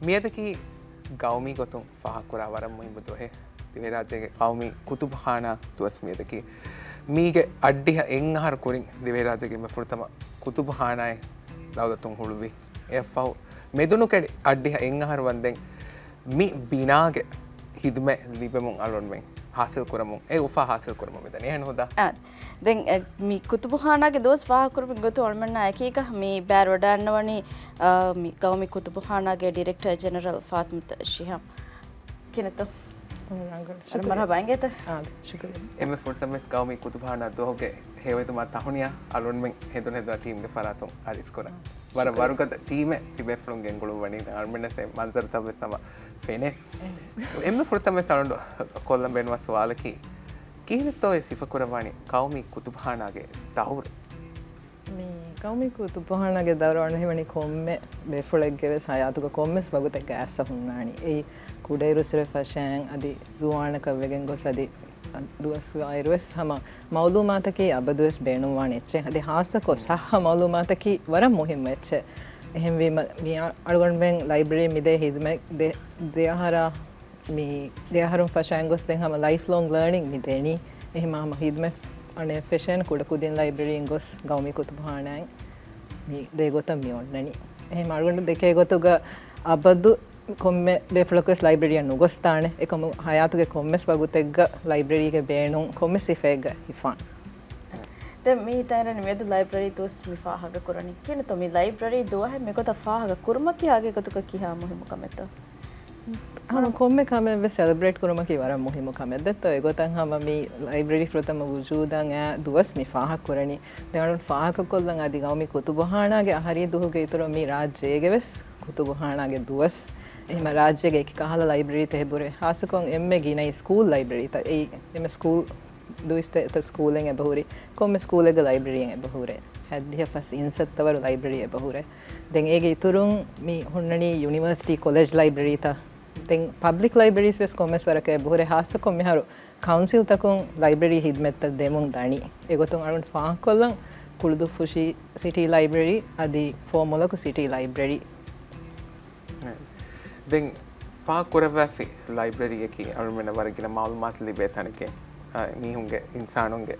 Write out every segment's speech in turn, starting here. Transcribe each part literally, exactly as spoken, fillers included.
މިއަދަކީ ގައުމީ ގޮތުން ފާހަގަކުރާ ވަރަށް މުހިއްމު ދުވަހެއް. ދިވެހިރާއްޖޭގެ ޤައުމީ ކުތުބުޚާނާ ދުވަސް މިއަދަކީ. މީގެ އަށްޑިހަ އެއް އަހަރު ކުރިން ދިވެހިރާއްޖޭގެ އެންމެ ފުރަތަމަ ކުތުބުޚާނާއެއް ދައުލަތުން ހުޅުވި. އެއަށްފަހު މެދުނުކެޑި އަށްޑިހަ އެއް އަހަރު ވަންދެން މި ބިނާގެ ޚިދުމަތް ލިބެމުން އަޅުގަނޑުމެން ޙާޞިލް ކުރަމުން، އެ އުފާ ޙާޞިލް ކުރަމުން މިދަނީ. އެހެން ހުދާ؟ އާ، ދެން، އެ، މި ކުތުބުޚާނާގެ ދުވަސް ފާހަގަކުރުމުގެ ގޮތުން އަޅުމެންނާ އެކީގަ މި ބައިވެރިވަޑައިގަންނަވަނީ، އާ، މި ގައުމީ ކުތުބުޚާނާގެ ޑިރެކްޓަރ ޖެނެރަލް ފާތިމަތު ޝިހާމް. ކިނެތޯ؟ ރަނގަޅު. އަރަ ޝުކުރިއްޔާ. މަރުޙަބާ އިނގޭތަ؟ އާ، ޝުކުރިއްޔާ. އެންމެ ފުރަތަމަވެސް ގައުމީ ކުތުބުޚާނާ ދުވަހުގެ ހެޔޮއެދުމާ ތަހުނިޔާ އަޅުގަނޑުމެން ހެނދުނު ހެނދުނާ ޓީމްގެ ފަރާތުން އަރިސް ކުރަން. އާ، ވަރަށް ޝުކުރިއްޔާ. ވަރުގަދަ ޓީމެއް ތިބޭފުޅުން ގެންގުޅުއްވަނީ. ދެން އަޅުމެންނަށް އެ މަންޒަރުތައްވެސް ހަމަ ފެނޭ. އެ. އެންމެ ފުރަތަމަވެސް އަޅުގަނޑު ކޮށްލަން ބޭނުންވާ ސުވާލަކީ، ކިހިނެއްތޯ އެ ސިފަކުރައްވާނީ ޤައުމީ ކުތުބުޚާނާގެ ދައުރު؟ މި ޤައުމީ ކުތުބުޚާނާގެ ދައުރު އަޅުގަނޑަށް ހީވަނީ ކޮންމެ ބޭފުޅެއްގެ ވެސް ޙަޔާތުގަ ކޮންމެސް ވަގުތެއްގަ އައިސް ހުންނާނީ. އެއީ ކުޑައިރުއިރުއިރު ފަށައިން އަދި ޒުވާނަކަށް ވެގެން ގޮސް އަދި ދުވަސްވާއިރު ވެސް ހަމަ މަޢުލޫމާތަކީ އަބަދުވެސް ބޭނުންވާނެ އެއްޗެއް. އަދި ޚާއްޞަކޮށް ޞައްޙަ މަޢުލޫމާތަކީ ވަރަށް މުހިއްމު އެއްޗެއް. އެހެންވީމަ، މި އަ-، އަޅުގަނޑުމެން ލައިބްރަރީ މިދޭ ޚިދުމަތް ދެ-، ދެއަހަރާ، މި ދެއަހަރުން ފަށައިން ގޮސް ދެން ހަމަ ލައިފް ލޯންގް ލާނިންގ މި ދެނީ. އެހެން ހަމަ ޚިދުމަތް އަނެއް ފެށޭނެ ކުޑަކުދިން ލައިބްރަރީން ގޮސް ގައުމީ ކުތުބުޚާނާއިން މި ދޭ ގޮތަށް މި އޮންނަނީ. އެހެން އަޅުގަނޑު ދެކޭ ގޮތުގަ އަބަދު ކޮންމެ ބޭފުޅަކުވެސް ލައިބްރަރީއަށް ނުގޮސްދާނެ. އެކަމު ޙަޔާތުގެ ކޮންމެސް ވަގުތެއްގަ ލައިބްރަރީގެ ބޭނުން ކޮންމެސް ސިފައެއްގަ ހިފާނެ. ދެން މި ހިތަށް އެރެނީ މިއަދު ލައިބްރަރީ ދުވަސް މި ފާހަގަ ކުރަނީ. ކިހިނެއްތޯ މި ލައިބްރަރީ ދުވަހެއް މިގޮތަށް ފާހަގަ ކުރުމަކީ ހަގީގަތުގަ ކިހާ މުހިއްމު ކަމެއްތޯ؟ ހަމަ ކޮންމެ ކަމެއް ވެސް ސެލެބްރޭޓް ކުރުމަކީ ވަރަށް މުހިއްމު ކަމެއް ދެއްތޯ. އެގޮތަށް ހަމަ މި ލައިބްރަރީ ފުރަތަމަ ވުޖޫދަށް އައި ދުވަސް މި ފާހަގަ ކުރަނީ. ދެން އަޅުން ފާހަގަކޮށްލަން އަދި ގައުމީ ކުތުބުޚާނާގެ އަހަރީ ދުވަހުގެ އިތުރުން މި ރާއްޖޭގެ ވެސް ކުތުބުޚާނާގެ ދުވަސް. އެހެންމަ ރާއްޖޭގެ އެކި ކަހަލަ ލައިބްރަރީތައް އެބަހުރޭ. ޚާއްޞަކޮށް އެންމެ ގިނައީ ސްކޫލް ލައިބްރަރީތައް. އެއީ އެންމެ ސްކޫލް ދުއިސައްތަ ސްކޫލެއް އެބަހުރި. ކޮންމެ ސްކޫލެއްގެ ލައިބްރަރީއެއް އެބަހުރޭ. ހަތްދިހަ ފަސް އިންސައްތަ ވަރު ލައިބްރަރީ އެބަހުރޭ. ދެން އޭގެ އިތުރުން މި ހުންނަނީ ޔުނިވަރސިޓީ ކޮލެޖް ލައިބްރަރީތައް. ދެން ޕަބްލިކް ލައިބްރަރީސް ވެސް ކޮންމެސް ވަރަކަށް އެބަހުރޭ. ޚާއްޞަކޮށް މިހާރު ކައުންސިލްތަކުން ލައިބްރަރީ ޚިދުމަތްތައް ދެމުން ދަނީ. އެގޮތުން އަޅުން ފާހަގަކޮށްލަން ކުޅުދުއްފުށި ސިޓީ ލައިބްރަރީ އަދި ފޯމުލަކު ސިޓީ ލައިބްރަރީ. ދެން ފާހަގަކުރައްވާފި ލައިބްރަރީއަކީ އަޅުމެންނަށް ވަރަށް ގިނަ މަޢުލޫމާތު ލިބޭ ތަނެކޭ. އާ، މީހުންގެ، އިންސާނުންގެ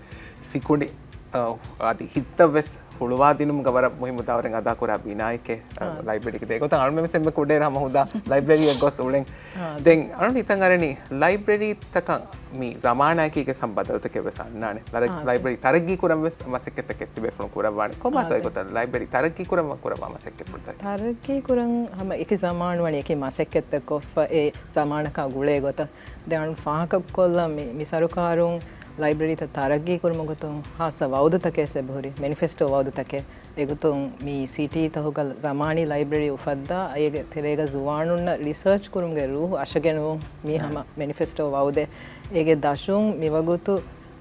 ސިކުނޑި، އާ، އަދި ހިތްތައް ވެސް ހުޅުވާދިނުމުގަ ވަރަށް މުހިއްމު ދައުރެއް އަދާކުރާ ބިނާއެކޭ، އާ، އާ. ލައިބްރަރީގެ ދޭ. އެގޮތަށް އަޅުމެން ވެސް އެންމެ ކުޑައިރު ހަމަ ހުދާ ލައިބްރަރީއެއް ގޮސް އުޅެން. އާ. ދެން އަޅުން ހިތަށް އަރަނީ ލައިބްރަރީތަކަށް މި ޒަމާނާއެކީގެ ސަމް ބަދަލުތަކެއް ވެސް އަންނާނެ. ލަރަ-، އާ، ލައިބްރަރީ ތަރައްގީ ކުރަން ވެސް މަސައްކަތްތަކެއް ތިބޭފުޅުން ކުރައްވާނެ. ކޮބާތޯ އާ، އެގޮތަށް ލައިބްރަރީ ތަރައްގީ ކުރަން ކުރައްވާ މަސައްކަތްޕުޅުތަކެއް؟ ތަރައްގީ ކުރަން ހަމަ އެކި ޒަމާނު ވަނީ އެކި މަސައްކަތްތައް ކޮށްފަ އެ ޒަމާނަކާ ގުޅޭ ގޮތަށް. ދެން އަޅުން ފާހަގަކޮށްލަން މި، މި ސަރުކާރުން ލައިބްރަރީތައް ތަރައްގީ ކުރުމުގެ ގޮތުން ހާއްސަ ވައުދުތަކެއް ވެސް އެބަހުރި، މެނިފެސްޓޯ ވައުދުތަކެއް. އެގޮތުން މި ސިޓީތަކުގަ ޒަމާނީ ލައިބްރަރީ އުފައްދާ، އޭގެ ތެރޭގަ ޒުވާނުންނަށް ރިސާޗް ކުރުމުގެ ރޫހު އަށަގެނުވުން މީ ހަމަ މެނިފެސްޓޯ ވައުދެއް. އޭގެ ދަށުން މިވަގުތު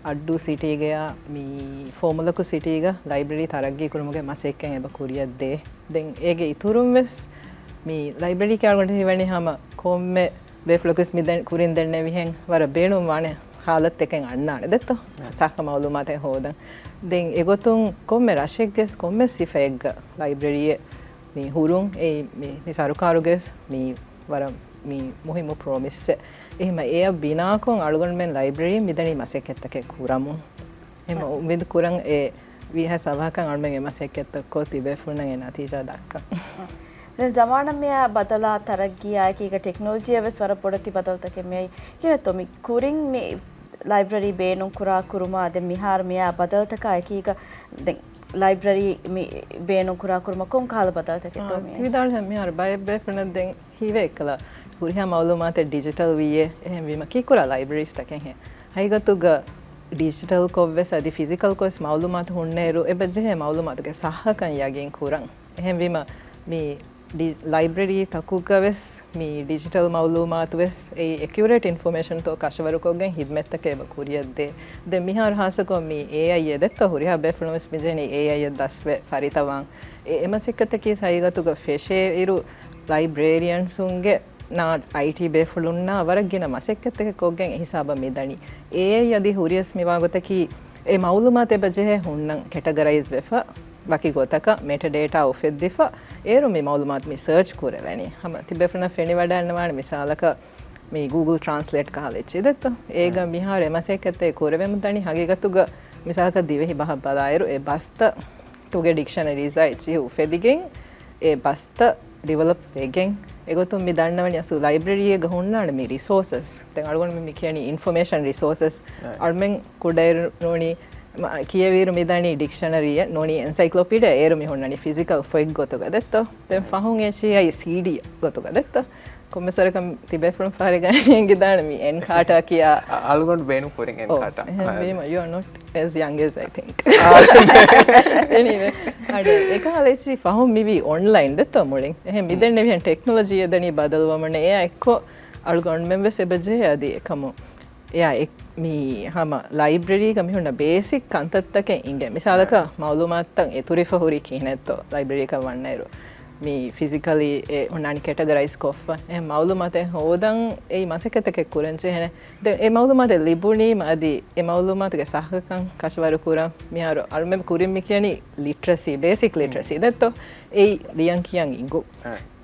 އައްޑޫ ސިޓީގަޔާ މި ފޯމުލަކު ސިޓީގަ ލައިބްރަރީ ތަރައްގީ ކުރުމުގެ މަސައްކަތް އެބަ ކުރިއަށްދޭ. ދެން އޭގެ އިތުރުން ވެސް މި ލައިބްރަރީއަކީ އަޅުގަނޑަށް ހީވަނީ ހަމަ ކޮންމެ ބޭފުޅަކުވެސް މި ދެން ކުރިން ދެންނެވިހެން ވަރަށް ބޭނުންވާނެ ހާލަތެކެއް އަންނާނެ ދެއްތޯ؟ އަ. ސާކަ މައުލޫމާތެއް ހޯދަން. ދެން އެގޮތުން ކޮންމެ ރަށެއްގެސް ކޮންމެ ސިފައެއްގަ ލައިބްރަރީއެއް މި ހުރުން އެއީ މި، މި ސަރުކާރުގެސް މި ވަރަށް މި މުހިއްމު ޕްރޮމިސްއެއް. އެހެމަ އެއަށް ބިނާކޮށް އަޅުގަނޑުމެން ލައިބްރަރީ މިދަނީ މަސައްކަތްތަކެއް ކުރަމުން. އެހެމަ އުއްމީދު ކުރަން އެ ވީހާ ސަވާކަން އަޅުމެން އެ މަސައްކަތްތައް ކޮށް ތިބޭފުޅުންނަށް އެ ނަތީޖާ ދައްކަން. ދެން ޒަމާނަށް މިއާ ބަދަލާ ތަރައްގީއާ އެކީގަ ޓެކްނޮލޮޖީއަށް ވެސް ވަރަށް ބޮޑެތި ބަދަލުތަކެއް މިއައީ. ކިހިނެއްތޯ މި ކުރިން މި ލައިބްރަރީ ބޭނުން ކުރާ ކުރުމާ ދެން މިހާރު މިއާ ބަދަލުތަކާ އެކީގަ ދެން ލައިބްރަރީ މި ބޭނުން ކުރާ ކުރުމަށް ކޮން ކަހަލަ ބަދަލުތަކެއްތޯ މިއައީ؟ ތި ވިދާޅުވިހެން މިހާރު ބައެއް ބޭފުޅުން ދެން ހީވޭ އެއްކަލަ ހުރިހާ މައުލޫމާތެއް ޑިޖިޓަލް ވީއޭ އެހެންވީމަ ކީއްކުރާ ލައިބްރަރީސްތަކެއްހޭ؟ ހަގީގަތުގަ ޑިޖިޓަލްކޮށްވެސް އަދި ފިޒިކަލްކޮށްވެސް މައުލޫމާތު ހުންނައިރު އެބަ ޖެހޭ މައުލޫމާތުގެ ސައްހަކަން ޔަގީން ކުރަން. އެހެންވީމަ މި ޑި-، ލައިބްރަރީތަކުގަވެސް މި ޑިޖިޓަލް މައުލޫމާތުވެސް އެއީ އެކިއުރޭޓް އިންފޮމޭޝަންތޯ ކަށަވަރުކޮށްގެން ހިދްމަތްތަކެއް އެބަ ކުރިއަށްދޭ. ދެން މިހާރު ހާއްސަކޮށް މި އޭއައިއެއް ދެއްތޯ ހުރިހާ ބޭފުޅުންވެސް މިޖެހެނީ އޭއައިއަށް ދަސްވެ ފަރިތަވާން. އެ، އެ މަސައްކަތަކީ ހަގީގަތުގަ ފެށޭއިރު ލައިބްރޭރިއަންސުންގެ ނާ އައިޓީ ބޭފުޅުންނާ ވަރަށް ގިނަ މަސައްކަތްތަކެއް ކޮށްގެން އެހިސާބަށް މިދަނީ. އޭއައި އަދި ހުރިޔަސް މިވާގޮތަކީ އެ މައުލޫމާތު އެބަ ޖެހޭ ހުންނަން ކެޓަގަރައިޒް ވެފަ، ވަކި ގޮތަކަށް މެޓަޑޭޓާ އުފެއްދިފަ، އޭރު މި މައުލޫމާތު މި ސާޗް ކުރެވެނީ. ހަމަ ތިބޭފުޅުންނަށް ފެނިވަޑައިގަންނަވާނެ މިސާލަކަށް މި ގޫގުލް ޓްރާންސްލޭޓް ކަހަލަ އެއްޗި ދެއްތޯ. އޭގަ މިހާރު އެ މަސައްކަތްތައް ކުރެވެމުން ދަނީ ހަގީގަތުގަ މިސާލަކަށް ދިވެހި ބަހަށް ބަލާއިރު އެ ބަސްތައް ތުގެ ޑިކްޝަނަރީޒާ އެއްޗިހި އުފެދިގެން، އެ ބަސްތައް ޑިވެލޮޕް ވެގެން، އެގޮތުން މި ދަންނަވަނީ އަސްލު ލައިބްރަރީއެއްގަ ހުންނާނެ މި ރިސޯސަސް. ދެން އަޅުގަނޑު މި ކިޔަނީ އިންފޮމޭޝަން ރިސޯސަސް. އަޅުމެން ކުޑައިރު ނޫނީ މަ-، ކިޔެވިއިރު މި ދަނީ ޑިކްޝަނަރީއެއް ނޫނީ އެންސައިކްލޮޕީޑިއާ އޭރު މި ހުންނަނީ ފިޒިކަލް ފޮތް ގޮތުގަ ދެއްތޯ. ދެން ފަހުން އެއްޗިހި ސީޑީ ގޮތުގަ ދެއްތޯ. ކޮންމެސް ވަރަކަށް ތިބޭފުޅުން ފަހަރެއްގަ އެނގިދާނެ މި އެން ކާޓާ ކިޔާ. އަ-، އަޅުގަނޑު ބޭނުން ކުރިން އެން ކާޓާ. އެހެންވީމަ، you are not as young as I think. Anyway, އަޑެ، އެކަހަލަ އެއްޗި ފަހުން މިވީ އޮންލައިން ދެއްތޯ މުޅިން. އެހެން މިދެންނެވިހެން ޓެކްނޮލޮޖީ އެދަނީ ބަދަލުވަމުން އެއާ އެއްކޮށް އަޅުގަނޑުމެން ވެސް އެބަ ޖެހޭ އަދި އެކަމު އެއާ އެ-، މި ހަމަ ލައިބްރަރީގަ މި ހުންނަ ބޭސިކް ކަންތައްތަކެއް އިނގޭ. މިސާލަކަށް މައުލޫމާތުތައް އެތުރިފަ ހުރީ ކިހިނެއްތޯ ލައިބްރަރީއަކަށް ވަންނައިރު. މި ފިޒިކަލީ އެ ހުންނާނީ ކެޓަގަރައިޒް ކޮށްފަ. އެ މައުލޫމާތެއް ހޯދަން އެއީ މަސައްކަތެއް ކުރަން ޖެހޭނެ. ދެން އެ މައުލޫމާތެއް ލިބުނީމަ އަދި އެ މައުލޫމާތުގެ ސައްހަކަން ކަށަވަރު ކުރަން މިހާރު އަޅުމެން ކުރިން މި ކިޔަނީ ލިޓްރަސީ، ބޭސިކް ލިޓްރަސީ ދެއްތޯ؟ އެއީ ލިޔަން ކިޔަން އިނގު.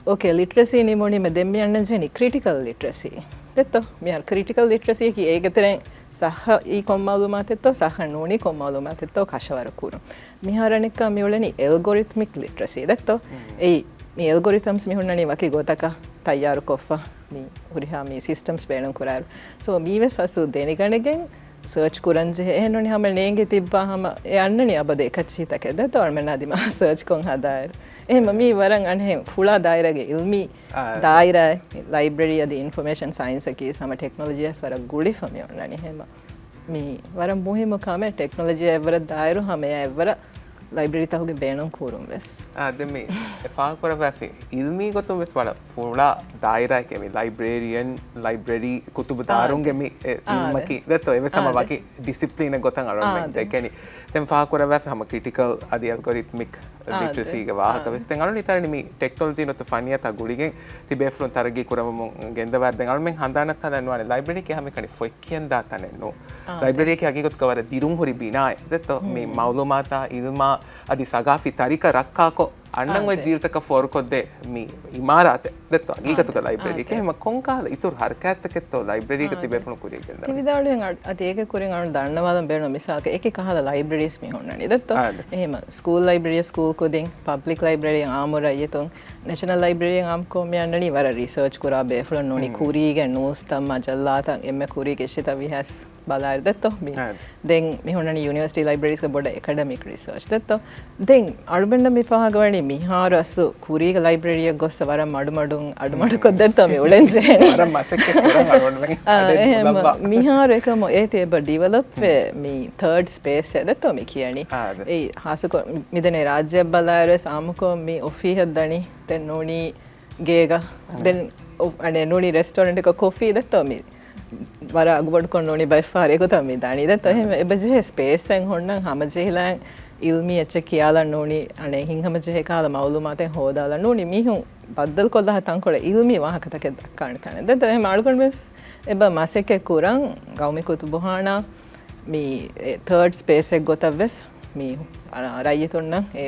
އޯކޭ، ލިޓްރަސީ ނިމުނީމަ ދެން މި އަންނަން ޖެހެނީ ކްރިޓިކަލް ލިޓްރަސީ ދެއްތޯ؟ މިހާރު ކްރިޓިކަލް ލިޓްރަސީއަކީ އޭގެ ތެރެއިން ސައްހައީ ކޮން މައުލޫމާތެއްތޯ، ސައްހަ ނޫނީ ކޮން މައުލޫމާތެއްތޯ ކަށަވަރު ކުރުން. މިހާރު އަނެއްކާ މި އުޅެނީ އެލްގޮރިތްމިކް ލިޓްރަސީ ދެއްތޯ؟ އެއީ މި އެލްގޮރިތަމްސް މި ހުންނަނީ ވަކި ގޮތަކަށް ތައްޔާރުކޮށްފަ، މި ހުރިހާ މި ސިސްޓަމްސް ބޭނުން ކުރާއިރު. ސޯ މީވެސް އަސްލު ދެނެގަނެގެން ސާޗް ކުރަން ޖެހޭ. އެހެން ނޫނީ ހަމަ ނޭނގި ތިއްބާ ހަމަ އެ އަންނަނީ އަބަދު އެކައްޗިތަކެއް ދެއްތޯ އަޅުމެންނާ ދިމާ ސާޗްކޮށް ހަދާއިރު. އެހެން މީ ވަރަށް އަނެއް ފުޅާ ދާއިރާގެ އިލްމީ ދާއިރާ، ލައިބްރަރީ އަދި އިންފޮމޭޝަން ސައިންސަކީ ހަމަ ޓެކްނޮލޮޖީއަސް ވަރަށް ގުޅިފަ މި އޮންނަނީ. ހެމަ މީ ވަރަށް މުހިއްމު ކަމެއް، ޓެކްނޮލޮޖީ އެއްވަރަށް ދާއިރު ހަމަ އެއާ އެއްވަރަށް ލައިބްރަރީތަކުގެ ބޭނުން ކުރުން ވެސް. އާ، ދެން މި އެ ފާހަގަކުރައްވާފި އިލްމީ ގޮތުން ވެސް ވަރަށް ފުޅާ ދާއިރާއެކޭ މި ލައިބްރޭރިއަން، ލައިބްރަރީ ކުތުބުދާރުންގެ މި އެ އާ، އިލްމަކީ. ދެއްތޯ އެވެސް ހަމަ ވަކި ޑިސިޕްލީނެއް ގޮތަށް އަޅުން ދެކެނީ. ދެން ފާހަގަކުރައްވާފި ހަމަ ކްރިޓިކަލް އަދި އެލްގޮރިތްމިކް ލިޓްރަސީގެ ވާހަކަ ވެސް. ދެން އަޅުން އިތާރިން މި ޓެކްނޮލޮޖީ ނުވަތަ ފަންނިޔާތާ ގުޅިގެން ތިބޭފުޅުން ތަރައްގީ ކުރަމުން ގެންދަވާ. ދެން އަޅުމެން ހަނދާނަށް ހަދަން ވާނެ ލައިބްރަރީ ކިޔާ ހަމައެކަނި ފޮތް ކިޔަންދާ ތަނެއް ނޫން. ލައިބްރަރީއަކީ ހަގީގަތުގަ ވަރަށް ދިރުން ހުރި ބިނާއެއް ދެއްތޯ؟ މި މައުލޫމާތާ، އިލްމާ އަދި ސަގާފީ ތަރިކަ ރައްކާކޮށް އަންނަން އޮތް ޖީލުތަކަށް ފޯރުކޮށްދޭ މި އިމާރާތެއް ދެއްތޯ؟ ހަގީގަތުގަ ލައިބްރަރީއަކީ. ހަމަ ކޮންކަހަލަ އިތުރު ހަރަކާތްތަކެއްތޯ ލައިބްރަރީގަ ތިބޭފުޅުން ކުރިއަށް ގެންދަވަނީ؟ ތި ވިދާޅުވިހެން އަ-، އަދި އޭގެ ކުރިން އަޅުން ދަންނަވާލަން ބޭނުން މިސާލަކަށް އެކި ކަހަލަ ލައިބްރަރީސް މި ހުންނަނީ ދެއްތޯ؟ އެހެމަ ސްކޫލް ލައިބްރަރީ ސްކޫލް ކުދިން، ޕަބްލިކް ލައިބްރަރީ އާއްމު ރައްޔިތުން، ނެޝަނަލް ލައިބްރަރީ އާއްމުކޮށް މި އަންނަނީ ވަރަށް ރިސާޗް ކުރާ ބޭފުޅުން ނޫނީ ކުރީގެ ނޫސްތައް، މަޖައްލާތައް، އެންމެ ކުރީގެ އެއްޗިތައް ވިހަސް ބަލާއިރު ދެއްތޯ؟ މި ދެން މި ހުންނަނީ ޔުނިވަރސިޓީ ލައިބްރަރީސްގެ ބޮޑަށް އެކަޑަމިކް ރިސާޗް ދެއްތޯ؟ ދެން އަޅުގަނޑަށް މި ފާހަގަވަނީ މިހާރު އަސްލު ކުރީގެ ލައިބްރަރީއަށް ގޮއްސަ ވަރަށް މަޑުމަޑުން އަޑުމަޑުކޮށް ދެއްތޯ މި އުޅެން ޖެހެނީ. ވަރަށް މަސައްކަތް ކުރަން އަޅުގަނޑުމެން އާ، އަޑެއް އެހެން ނުލައްވާ. މިހާރު އެކަމު އޭތި އެބަ ޑިވެލޮޕް ވޭ މި ތާޑް ސްޕޭސް އެއް ދެއްތޯ މި ކިޔަނީ. އާ، އަދެ. އެއީ ހާސްކޮށް މިދެނޭ ރާއްޖެއަށް ބަލާއިރު ވެސް އާއްމުކޮށް މި އޮފީހަށް ދަނީ ދެން ނޫނީ ގޭގަ. ދެން އޮ-، އަނެއް ނޫނީ ރެސްޓޯރެންޓަކަށް ކޮފީ ދެއްތޯ މި ވަރަށް އަގުބޮޑުކޮށް ނޫނީ ބައެއްފަހަރު އެގޮތަށް މި ދާނީ ދެއްތޯ. އެހެން އެބަޖެހޭ ސްޕޭސްއެއް ހުންނަން ހަމަޖެހިލާން އިލްމީ އެއްޗެއް ކިޔާލަން ނޫނީ އަނެއް ހިތްހަމަޖެހޭ ކަހަލަ މައުލޫމާތެއް ހޯދާލަން ނޫނީ މީހުން ބައްދަލުކޮށްލާ ތަންކޮޅެއް އިލްމީ ވާހަކަތަކެއް ދައްކާނެ ތަނެއް ދެއްތޯ. އެހެން އަޅުގަނޑު ވެސް އެބަ މަސައްކަތް ކުރަން ގައުމީ ކުތުބުޚާނާ މި ތާޑް ސްޕޭސްއެއް ގޮތަށް ވެސް މި ރައްޔިތުންނަށް އެ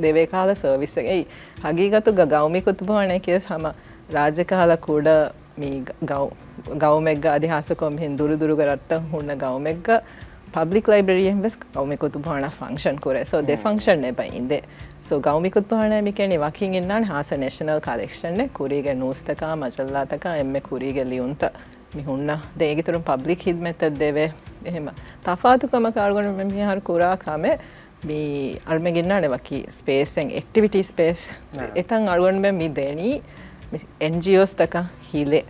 ދެވޭ ކަހަލަ ސަރވިސްއެއް. އެއީ ހަގީގަތުގަ ގައުމީ ކުތުބުޚާނާއަކީ ވެސް ހަމަ ރާއްޖެ ކަހަލަ ކުޑަ މި ގައު-، ގައުމެއްގަ އަދި ހާއްސަކޮށް މިހެން ދުރުދުރުގަ ރަށްތައް ހުންނަ ގައުމެއްގަ ޕަބްލިކް ލައިބްރަރީއެއް ވެސް ގައުމީ ކުތުބުޚާނާ ފަންކްޝަން ކުރޭ. ސޯ ދެ ފަންކްޝަން އެބަ އިނދޭ. ސޯ ގައުމީ ކުތުބުޚާނާ މި ކިޔަނީ ވަކިން އިންނާނެ ހާއްސަ ނޭޝަނަލް ކަލެކްޝަނެއް ކުރީގެ ނޫސްތަކާ މަޖައްލާތަކާ އެންމެ ކުރީގެ ލިޔުންތައް މި ހުންނަ. ދެން އޭގެ އިތުރުން ޕަބްލިކް ހިދްމަތްތައް ދެވޭ. އެހެމަ ތަފާތު ކަމަކަށް އަޅުގަނޑު މި މިހާރު ކުރާ ކަމެއް މި އަޅުމެން ގިންނާނެ ވަކި ސްޕޭސްއެއް، އެކްޓިވިޓީ ސްޕޭސް. އެތަން އަޅުގަނޑުމެން މި ދެނީ މި އެންޖީއޯސްތަކަށް ހިލޭ.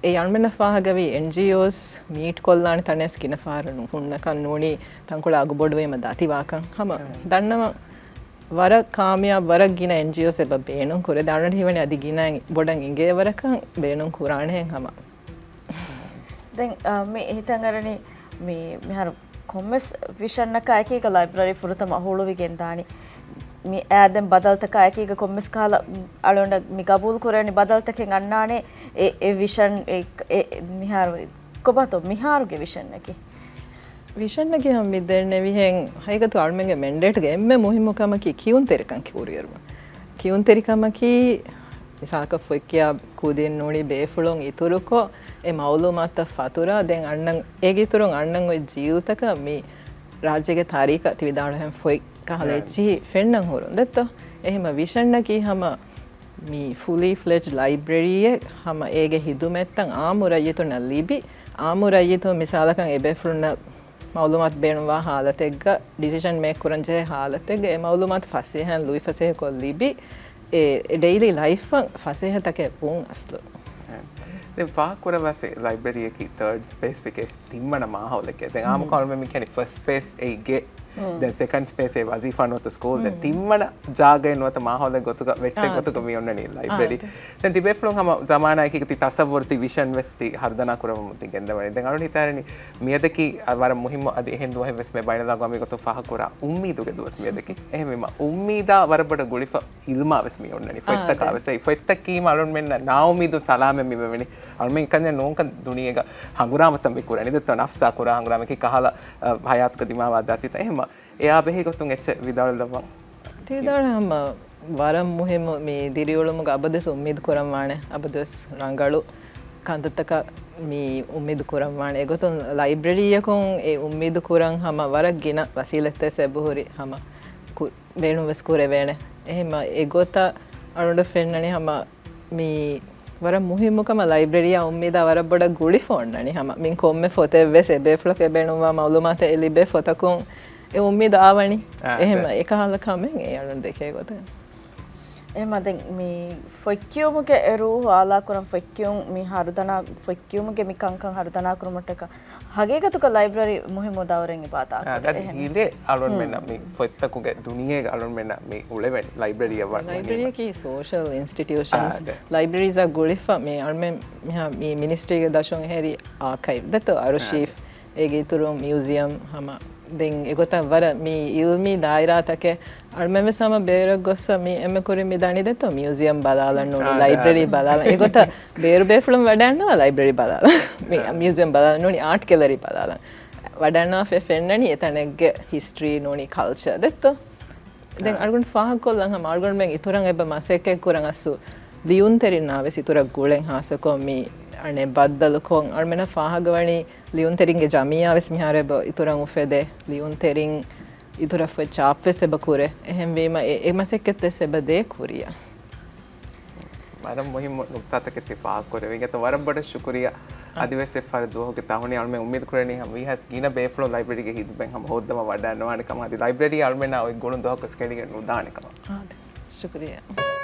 އެ އަޅުމެންނަށް ފާހަގަވީ އެންޖީއޯސް މީޓް ކޮށްލާނެ ތަނެއް ގިނަ ފަހަރު ނު-، ހުންނަކަން ނޫނީ ތަންކޮޅެއް އަގުބޮޑުވީމަ ދަތިވާކަން. ހަމަ ދަންނަވަން ވަރަށް ކާމިޔާބު ވަރަށް ގިނަ އެންޖީއޯސް އެބަ ބޭނުން ކުރޭ. ދާނަޑި ހީވަނީ އަދި ގިނަ ބޮޑަށް އިނގޭ ވަރަކަށް ބޭނުން ކުރާނެހެން ހަމަ. ދެން، އަ، މި ހިތަށް އަރަނީ މި، މިހާރު ކޮންމެސް ވިޝަންއަކާ އެކީގަ ލައިބްރަރީ ފުރަތަމަ ހުޅުވިގެން ދާނީ. މި އާދެން ބަދަލުތަކާ އެކީގަ ކޮންމެސް ކަހަލަ، އަޅުގަނޑަށް މި ގަބޫލު ކުރެވެނީ ބަދަލުތަކެއް އަންނާނެ އެ، އެ ވިޝަން އެ، އެ، މިހާރު ކޮބާތޯ މިހާރުގެ ވިޝަންއަކީ؟ ވިޝަންއަކީ ހަމަ މި ދެންނެވިހެން ހަގީގަތު އަޅުމެންގެ މެންޑޭޓްގެ އެންމެ މުހިއްމު ކަމަކީ ކިޔުންތެރިކަން ކުރިއެރުމަށް. ކިޔުންތެރިކަމަކީ މިސާލަކަށް ފޮތް ކިޔާ ކުދިން ނޫނީ ބޭފުޅުން އިތުރުކޮށް އެ މައުލޫމާތުތައް ފަތުރާ ދެން އަންނަން އޭގެ އިތުރުން އަންނަން އޮތް ޖީލުތަކަށް މި ރާއްޖޭގެ ތާރީޚަށް ތި ވިދާޅުހެން ފޮތް ކަހަލަ އެއްޗިހި ފެންނަން ހުރުން ދެއްތޯ؟ އެހެމަ ވިޝަންއަކީ ހަމަ މި ފުލީ ފްލެޖް ލައިބްރަރީއެއް ހަމަ އޭގެ ހިދުމަތްތައް އާއްމު ރައްޔިތުންނަށް ލިބި، އާއްމު ރައްޔިތުން މިސާލަކަށް އެބޭފުޅުންނަށް މައުލޫމާތު ބޭނުންވާ ހާލަތެއްގަ، ޑިސިޝަން މޭކް ކުރަންޖެހޭ ހާލަތެއްގަ އެ މައުލޫމާތު ފަސޭހައިން ލުއިފަސޭހަކޮށް ލިބި، އެ، އެ ޑެއިލީ ލައިފްއަށް ފަސޭހަތަކެއް ވުން އަސްލު. ދެން ފާހަގަކުރައްވާފައި ލައިބްރަރީއަކީ ތާޑް ސްޕޭސްއެކޭ ތިންވަނަ މާހައުލެކޭ. ދެން އާއްމުކޮށް އަޅުމެން މި ކިޔަނީ ފަސްޓް ސްޕޭސް އެއީ ގެ. ދެން ސެކަންޑް ސްޕޭސް އެއީ ވަޒީފާ ނުވަތަ ސްކޫލް. ދެން ތިންވަނަ ޖާގައެއް ނުވަތަ މާހައުލެއް ގޮތުގަ ވެއްޓެއް ގޮތުގަ މި އޮންނަނީ ލައިބްރަރީ. ދެން ތިބޭފުޅުން ހަމަ ޒަމާނާއެކީގަ ތި ތަސައްވުރު ތި ވިޝަން ވެސް ތި ހަރުދަނާ ކުރަމުން ތި ގެންދަވަނީ. ދެން އަޅުން ހިތާރެނީ މިއަދަކީ ވަރަށް މުހިއްމު އަދި އެހެން ދުވަހެއް ވެސް މި ބައިނަލާގު މި ގޮތުން ފާހަގަކުރާ އުއްމީދުގެ ދުވަސް މިއަދަކީ. އެހެންވީމަ އުއްމީދާ ވަރަށް ބޮޑަށް ގުޅިފަ އިލްމާ ވެސް މި އޮންނަނީ. ފޮތްތަކާ ވެސް އެ ފޮތްތައް ކީމަ އަޅުންމެންނަށް ނާއުމީދު ސަލާމަތް މި ވެވެނީ. އަޅުމެން ކަންޏެއް ނޫންކަން ދުނިޔޭގަ ހަނގުރާމަތައް މި ކުރަނީ. ދެއްތޯ ނަފްސާ ކުރާ ހަނގުރާމަކީ ކަހަލަ، އަ، ހަޔާތުގަ ދިމާވާ ދާތީތައް. އެހެންމަ އެއާ ބެހޭ ގޮތުން އެއްޗެއް ވިދާޅުލައްވަން. ތި ވިދާޅު ހަމަ ވަރަށް މުހިއްމު މި ދިރިއުޅުމުގަ އަބަދުވެސް އުއްމީދު ކުރަންވާނެ. އަބަދުވެސް ރަނގަޅު ކަންތައްތަކަށް މި އުއްމީދު ކުރަންވާނެ. އެގޮތުން ލައިބްރަރީއަކުން އެ އުއްމީދު ކުރަން ހަމަ ވަރަށް ގިނަ ވަސީލަތްތައް އެބަހުރި ހަމަ ކު-، ބޭނުން ވެސް ކުރެވޭނެ. އެހެންމަ އެގޮތަށް އަޅުގަނޑަށް ފެންނަނީ ހަމަ މި ވަރަށް މުހިއްމު ކަމަށް ލައިބްރަރީއާ އުއްމީދާ ވަރަށް ބޮޑަށް ގުޅިފަ އޮންނަނީ ހަމަ. މިން ކޮންމެ ފޮތެއް ވެސް އެބޭފުޅަކަށް ބޭނުންވާ މައުލޫމާތެއް އެ ލިބޭ ފޮތަކުން އެ އުއްމީދު އާވަނީ. އާ، އެހެން އެ. އެކަހަލަ ކަމެއް އެ އަޅުން ދެކޭ ގޮތެއް. އެހެންމަ ދެން މި ފޮތްކިޔުމުގެ އެ ރޫހު އާލާކުރަން ފޮތްކިޔުން މި ހަރުދަނާ، ފޮތްކިޔުމުގެ މި ކަންކަން ހަރުދަނާކުރުމަށްޓަކާ ހަގީގަތުގަ ލައިބްރަރީ މުހިއްމު ދައުރެއް އިބާދާކުރޭ. އާ، އަދި އެހެން. ހީލޭ އަޅުންމެންނަށް މި ފޮތްތަކުގެ ދުނިޔޭގަ އަޅުންމެންނަށް މި އުޅެވެނީ ލައިބްރަރީއަށް ވަ-، ލައިބްރަރީއަކީ ސޯޝަލް އިންސްޓިޓިއުޝަންސް. އާ، އަދެ. ލައިބްރަރީޒާ ގުޅިފަ މި އަޅުމެން މިހާ މި މިނިސްޓްރީގެ ދަށުން އެހެރީ އާކައިވް ދެއްތޯ އަރުޝީފް. އާ، އޭގެ އިތުރުން މިއުޒިއަމް ހަމަ ދެން އެގޮތަށް ވަރަށް މި އިލްމީ ދާއިރާތަކެއް އަޅުމެން ވެސް ހަމަ ބޭރަށް ގޮއްސަ މި އެންމެ ކުރިން މި ދަނީ ދެއްތޯ މިއުޒިއަމް ބަލާލަން ނޫނީ އާ، ލައިބްރަރީ އާ. ބަލާލަން. އެގޮތަށް ބޭރު ބޭފުޅުން ވަޑައިންނަވާ ލައިބްރަރީ ބަލާލަން. މި އާ. މިއުޒިއަމް ބަލާލަން ނޫނީ އާޓް ގެލަރީ ބަލާލަން. ވަޑައިންނަވާފައި ފެންނަނީ އެތަނެއްގެ ހިސްޓްރީ ނޫނީ ކަލްޗަރ ދެއްތޯ. ދެން އާ. އަޅުގަނޑު ފާހަގަކޮށްލަން ހަމަ އަޅުގަނޑުމެން އިތުރަށް އެބަ މަސައްކަތް ކުރަން އަސްލު ލިޔުންތެރިންނާ ވެސް އިތުރަށް ގުޅެން ހާއްސަކޮށް މި އަނެއް ބައްދަލުކޮށް އަޅުމެންނަށް ފާހަގަވަނީ ލިޔުންތެރިންގެ ޖަމިއްޔާ ވެސް މިހާރު އެބަ އިތުރަށް އުފެދޭ. ލިޔުންތެރިން އިތުރަށް ފޮތް ޗާޕް ވެސް އެބަ ކުރޭ. އެހެންވީމަ އެ، އެ މަސައްކަތް ވެސް އެބަ ދޭ ކުރިއަށް. ވަރަށް މުހިއްމު ނުކްތާތަކެއް ތި ފާހަގަކުރެވިގެން ވަރަށް ބޮޑަށް ޝުކުރިއްޔާ. އަ. އަދިވެސް އެއްފަހަރު ދުވަހުގެ ތަހުނި އަޅުމެން އުއްމީދު ކުރަނީ ހަމަ ވީހާވެސް ގިނަ ބޭފުޅުން ލައިބްރަރީގެ ހިދުމަތް ހަމަ ހޯއްދަމަށް ވަޑައިންނަވާނެ ކަމަށް. އަދި ލައިބްރަރީ އަޅުމެންނާ އޮތް ގުޅުން ދުވަހަކުވެސް ކެނޑިގެން ނުދާނެ ކަމަށް. އާދެ. ޝުކުރިއްޔާ.